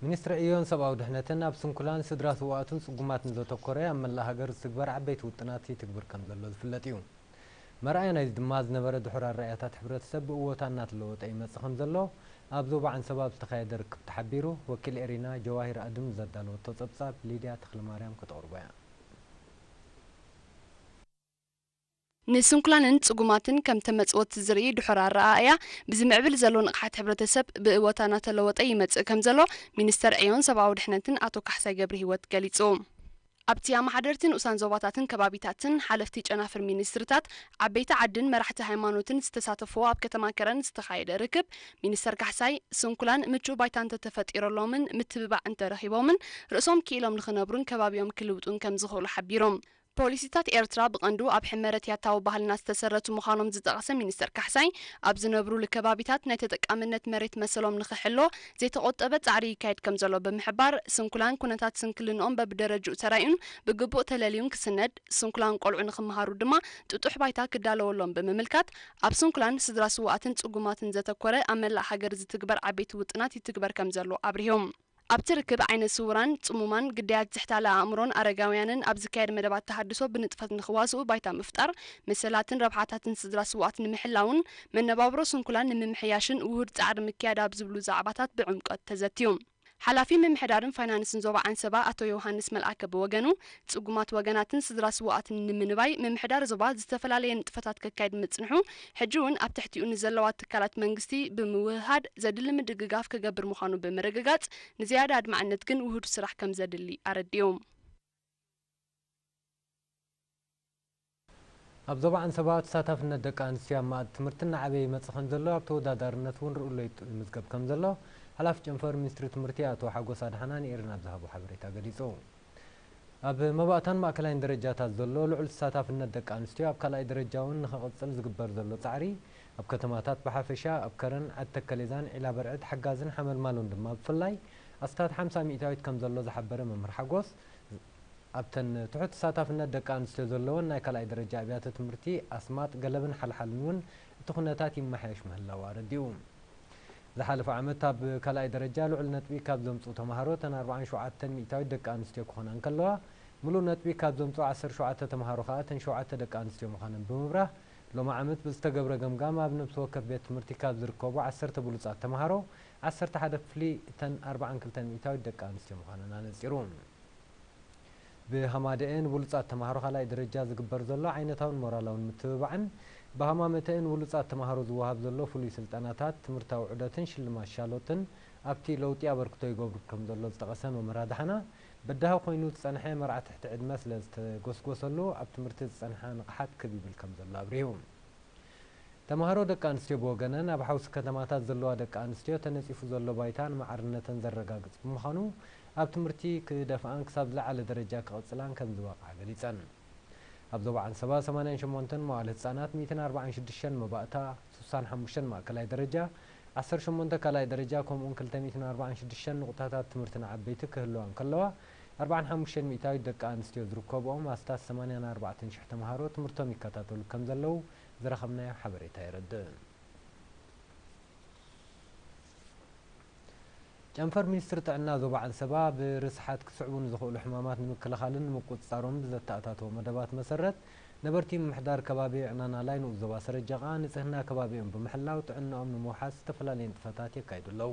ሚኒስትሪ ዕዮን ሰብኣዊ ድሕነትን ኣብ ስንኩላን ስድራ ስውኣትን ጽጉማትን ዘተኮረ ኣብ መላእ ሃገር ዝትግበር ዓበይቲ ውጥናት ይትግብር ከም ዘሎ ዝፍለጥ እዩ። መርኣያ ናይዚ ድማ ዝነበረ ድሑር ኣረኣእያታት ሕብረተሰብ ብእወታ እናተለወጠ ይመጽእ ከም ዘሎ ኣብ ዞባ ዓንሰባ ኣብ ዝተኻየደ ርክብ ተሓቢሩ። ወኪል ኤሪና ጀዋሂር ኣድም ዘዳለወቶ ጸብጻብ ሊድያ ተኽለማርያም ከተቕርቦ እያ። ንስንኩላንን ጽጉማትን ከም ተመጽወቲ ዝርኢ ድሑር ኣረኣእያ ብዝምዕብል ዘሎ ንቕሓት ሕብረተሰብ ብእወታ እናተለወጠ ይመጽእ ከም ዘሎ ሚኒስተር ዕዮን ሰብኣዊ ድሕነትን ኣቶ ካሕሳይ ገብረ ህይወት ገሊጹ። ኣብቲ ኣመሓደርቲ ንኡሳን ዞባታትን ከባቢታትን ሓለፍቲ ጨናፍር ሚኒስትርታት ዓበይቲ ዓድን መራሕቲ ሃይማኖትን ዝተሳተፍዎ ኣብ ከተማ ከረን ዝተኻየደ ርክብ ሚኒስተር ካሕሳይ ስንኩላን ምቹእ ባይታ እንተተፈጢረሎምን ምትብባዕ እንተረኺቦምን ርእሶም ክኢሎም ንኽነብሩን ከባቢኦም ክልውጡን ከም ዝኽእሉ ሓቢሮም። ፖሊሲታት ኤርትራ ብቐንዱ ኣብ ሕመረት ያታዊ ባህልና ዝተሰረቱ ምዃኖም ዝጠቐሰ ሚኒስተር ካሕሳይ ኣብ ዝነብሩሉ ከባቢታት ናይ ተጠቃምነት መሬት መሰሎም ንኽሕሎ ዘይተቖጠበ ጻዕሪ ይካየድ ከም ዘሎ ብምሕባር ስንኩላን ኩነታት ስንክልንኦም በብደረጅኡ ተራእዩን ብግቡእ ተለልዩን ክስነድ ስንኩላን ቆልዑ ንኽመሃሩ ድማ ጥጡሕ ባይታ ክዳለወሎም ብምምልካት ኣብ ስንኩላን ስድራ ስውኣትን ጽጉማትን ዘተኮረ ኣብ መላእ ሃገር ዝትግበር ዓበይቲ ውጥናት ይትግበር ከም ዘሎ ኣብሪሆም። ኣብቲ ርክብ ዓይነ ስውራን፣ ጽሙማን፣ ግዳያት ዝሕታለ ኣእምሮን ኣረጋውያንን ኣብ ዝካየድ መደባት ተሃድሶ ብንጥፈት ንኽዋስኡ ባይታ ምፍጣር፣ መሰላትን ረብሓታትን ስድራ ስውኣት ንምሕላውን መነባብሮ ስንኩላን ንምምሕያሽን ውሁድ ጻዕሪ ምክያድ ኣብ ዝብሉ ዛዕባታት ብዕምቆት ተዘትዩ። ሓላፊ ምምሕዳርን ፋይናንስን ዞባ ዓንሰባ ኣቶ ዮሃንስ መልኣከ ብወገኑ፣ ጽጉማት ወገናትን ስድራ ስውኣትን ንምንባይ ምምሕዳር ዞባ ዝተፈላለየ ንጥፈታት ከካይድ ምጽንሑ፣ ሕጂ እውን ኣብ ትሕቲኡ ንዘለዋ ትካላት መንግስቲ ብምውህሃድ ዘድሊ ምድግጋፍ ክገብር ምዃኑ ብምርግጋጽ፣ ንዝያዳ ኣድማዕነት ግን ውሁድ ስራሕ ከም ዘድሊ ኣረዲኡ። ኣብ ዞባ ዓንሰባ ተሳታፍነት ደቂ ኣንስትዮ ኣብ መኣዲ ትምህርቲ እናዓበየ ይመጽእ ከም ዘሎ፣ ኣብ ተወዳዳርነት እውን ርኡይ ለውጢ ይምዝገብ ከም ዘሎ ሓላፊ ጨንፈር ሚኒስትሪ ትምህርቲ ኣቶ ሓጎስ ኣድሓና ንኤሪና ኣብ ዝሃቦ ሓበሬታ ገሊጹ። ኣብ መባእታን ማእከላይን ደረጃታት ዘሎ ልዑል ተሳታፍነት ደቂ ኣንስትዮ ኣብ ካልኣይ ደረጃ እውን ንኽቕጽል ዝግበር ዘሎ ጻዕሪ፣ ኣብ ከተማታት ብሓፈሻ፣ ኣብ ከረን፣ ዓዲ ተከሌዛን ዒላ በርዕድ፣ ሓጋዝን ሓመልማሎን ድማ ብፍላይ ኣስታት ሓምሳ ሚእታዊት ከም ዘሎ ዝሓበረ መምህር ሓጎስ፣ ኣብተን ትሑት ተሳታፍነት ደቂ ኣንስትዮ ዘለወን ናይ ካልኣይ ደረጃ ኣብያተ ትምህርቲ ኣስማጥ፣ ገለብን ሓልሓልን እውን እቲ ኩነታት ይመሓየሽ ምህላው ኣረዲኡ። ዝሓለፈ ዓመት ኣብ ካልኣይ ደረጃ ልዑል ነጥቢ ካብ ዘምጽኡ ተምሃሮ እተን ኣርብዓን ሸውዓተን ሚእታዊት ደቂ ኣንስትዮ ክኾና እንከለዋ፣ ምሉእ ነጥቢ ካብ ዘምጽኡ ዓሰርተ ሸውዓተ ተምሃሮ ከኣ እተን ሸውዓተ ደቂ ኣንስትዮ ምዃነን ብምብራህ፣ ሎሚ ዓመት ብዝተገብረ ገምጋም ኣብ ነብሲ ወከፍ ቤት ትምህርቲ ካብ ዝርከቡ ዓሰርተ ብሉጻት ተምሃሮ ዓሰርተ ሓደ ክፍሊ እተን ኣርብዓን ክልተን ሚእታዊት ደቂ ኣንስትዮ ምዃነን ኣነጺሩ። ብሃማደኤ ንብሉጻት ተምሃሮ ካልኣይ ደረጃ ዝግበር ዘሎ ዓይነታውን ሞራላውን ምትብባዕን ብሃማመተኤ ንብሉጻት ተምሃሮ ዝወሃብ ዘሎ ፍሉይ ስልጠናታት፣ ትምህርታዊ ዑደትን ሽልማት ሻሎትን ኣብቲ ለውጢ ኣበርክቶ ይገብሩ ከም ዘሎ ዝጠቐሰ መምህር ኣድሓና፣ በዳሂ ኮይኑ ዝጸንሐ መርዓ ትሕቲ ዕድመ ስለ ዝተጎስጎሰሉ ኣብ ትምህርቲ ዝጸንሓ ንቕሓት ክብ ይብል ከም ዘሎ ኣብሪሁ። ተምሃሮ ደቂ ኣንስትዮ ብወገነን፣ ኣብ ሓውሲ ከተማታት ዘለዋ ደቂ ኣንስትዮ ተነጺፉ ዘሎ ባይታ ንማዕርነተን ዘረጋግጽ ብምዃኑ፣ ኣብ ትምህርቲ ክደፍኣን ክሳብ ዝለዓለ ደረጃ ክቕጽላን ከም ዝዋቕዓ ገሊጸን። ኣብ ዞባ ዓንሰባ ሰማንያን ሸሞንተን መዋእለ ህጻናት፣ ሚእትን ኣርባዓን ሽዱሽተን መባእታ፣ ስሳን ሓሙሽተን ማእከላይ ደረጃ፣ ዓሰርተ ሸሞንተ ካልኣይ ደረጃ፣ ከምኡውን ክልተ ሚእትን ኣርባዓን ሽዱሽተን ንቑጣታት ትምህርቲ ንዓበይቲ ክህልዋ እንከለዋ፣ ኣርባዓን ሓሙሽተን ሚእታዊት ደቂ ኣንስትዮ ዝርከብኦም ኣስታት ሰማንያን ኣርባዕተን ሽሕ ተምሃሮ ትምህርቶም ይከታተሉ ከም ዘለዉ ዝረኸብናዮ ሓበሬታ የረድእ። ጨንፈር ሚኒስትሪ ጥዕና ዞባ ዓንሰባ ብርስሓት ክስዕቡ ንዝኽእሉ ሕማማት ንምክልኻልን ንምቁጽጻሮም ብዘተኣታተወ መደባት መሰረት፣ ነበርቲ ምምሕዳር ከባቢ ዕናናላይ ንኡስ ዞባ ሰረጀቓ ንጽህና ከባቢኦም ብምሕላው ጥዕናኦም ንምውሓስ ዝተፈላለየ ንጥፈታት የካይዱ ኣለዉ።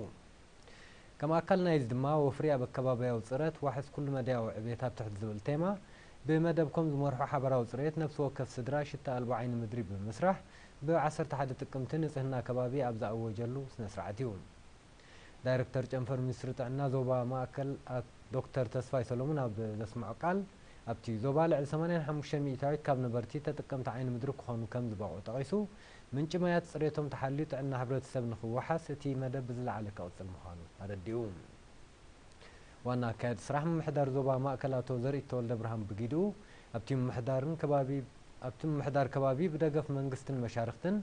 ከም ኣካል ናይዚ ድማ፣ ወፍሪ ኣብ ኣከባብያዊ ጽረት፣ ዋሕስ ኩሉ መዳያዊ ዕቤት ኣብ ትሕቲ ዝብል ቴማ፣ ብመደብኮም ዝመርሖ ሓባራዊ ጽሬት፣ ነፍሲ ወከፍ ስድራ ሽታ ኣልቦ ዓይኒ ምድሪ ብምስራሕ፣ ብ ዓሰርተ ሓደ ጥቅምቲ ንጽህና ከባቢ ኣብ ዝኣወጀሉ ስነ ስርዓት እዩ። ዳይረክተር ጨንፈር ሚኒስትሪ ጥዕና ዞባ ማእከል ኣት-፣ ዶክተር ተስፋይ ሰሎሞን ኣብ ዘስምዖ ቃል፣ ኣብቲ ዞባ ልዕሊ ሰማንያን ሓሙሽተን ሚእታዊት ካብ ነበርቲ ተጠቀምቲ ዓይኒ ምድሪ ክኾኑ ከም ዝበቕዑ ጠቒሱ፣ ምንጪ ማያት ጽሬቶም ተሓልዩ ጥዕና ሕብረተሰብ ንኽወሓስ እቲ መደብ ብዝለዓለ ክቕጽል ምዃኑ ኣረዲኡ። ዋና ኣካያዲ ስራሕ ምምሕዳር ዞባ ማእከል ኣቶ ዘርኢት ተወልደ ብርሃን ብጊድኡ፣ ኣብቲ ምምሕዳርን ከባቢ፣ ኣብቲ ምምሕዳር ከባቢ ብደገፍ መንግስትን መሻርኽትን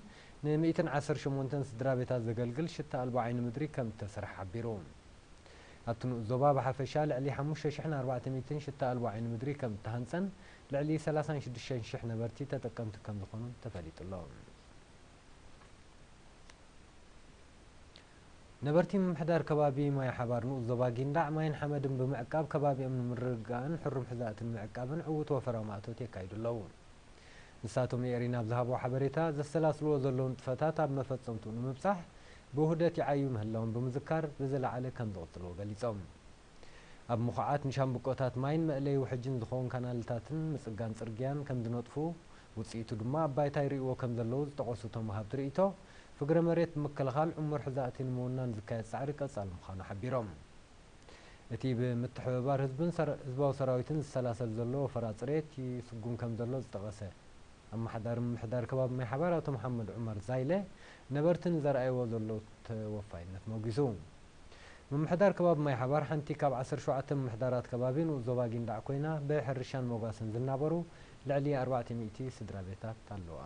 ንሚእትን ዓሰርተ ሸሞንተን ስድራ ቤታት ዘገልግል ሽታ ኣልቦ ዓይኒ ምድሪ ከም እተሰርሐ ሓቢሩ። ኣብቲ ንኡስ ዞባ ብሓፈሻ ልዕሊ ሓሙሽተ ሽሕን ኣርባዕተ ሚእትን ሽታ ኣልቦ ዓይኒ ምድሪ ከም እተሃንጸን ልዕሊ ሰላሳን ሽዱሽተን ሽሕ ነበርቲ ተጠቀምቲ ከም ዝኾኑን ተፈሊጡ ኣሎ። ነበርቲ ምምሕዳር ከባቢ ማይ ሓባር ንኡስ ዞባ ጊንዳዕ ማይን ሓመድን ብምዕቃብ ከባቢኦም ንምርግጋእን ሕሩም ሕዛእቲ ንምዕቃብን ዕዉት ወፈራዊ ማእቶት የካይዱ ኣለዉ። ንሳቶም ንኤሪና ኣብ ዝሃብዎ ሓበሬታ፣ ዘሰላስልዎ ዘለዉ ንጥፈታት ኣብ መፈጸምትኡ ንምብጻሕ ብውህደት ይዓዩ ምህላዎም ብምዝካር፣ ብዝለዓለ ከም ዝቕጽልዎ ገሊጾም። ኣብ ምኹዓት ንሻምብቆታት ማይን መእለዪ ውሕጅን ዝኸውን ካናልታትን ምጽጋን ጽርግያን ከም ዝነጥፉ፣ ውጽኢቱ ድማ ኣብ ባይታ ይርእይዎ ከም ዘለዉ ዝጠቐሱ እቶም ወሃብቲ ርእይቶ፣ ፍግረ መሬት ብምክልኻል ዕሙር ሕዛእቲ ንምውናን ዝካየድ ጻዕሪ ቀጻሊ ምዃኑ ሓቢሮም። እቲ ብምትሕብባር ህዝብን ሰር-፣ ህዝባዊ ሰራዊትን ዝሰላሰል ዘሎ ወፈራ ጽሬት ይስጉም ከም ዘሎ ዝጠቐሰ ኣመሓዳሪ ምምሕዳር ከባቢ ማይ ሓባር ኣቶ መሓመድ ዑመር ዛይለ፣ ነበርቲ ንዘርኣይዎ ዘሎ ተወፋይነት መጒሱ። ምምሕዳር ከባቢ ማይ ሓባር ሓንቲ ካብ ዓሰርተ ሸውዓተ ምምሕዳራት ከባቢ ንኡስ ዞባ ጊንዳዕ ኮይና፣ ብሕርሻን ሞጋስን ዝናበሩ ልዕሊ ኣርባዕተ ሚእቲ ስድራ ቤታት ኣለዋ።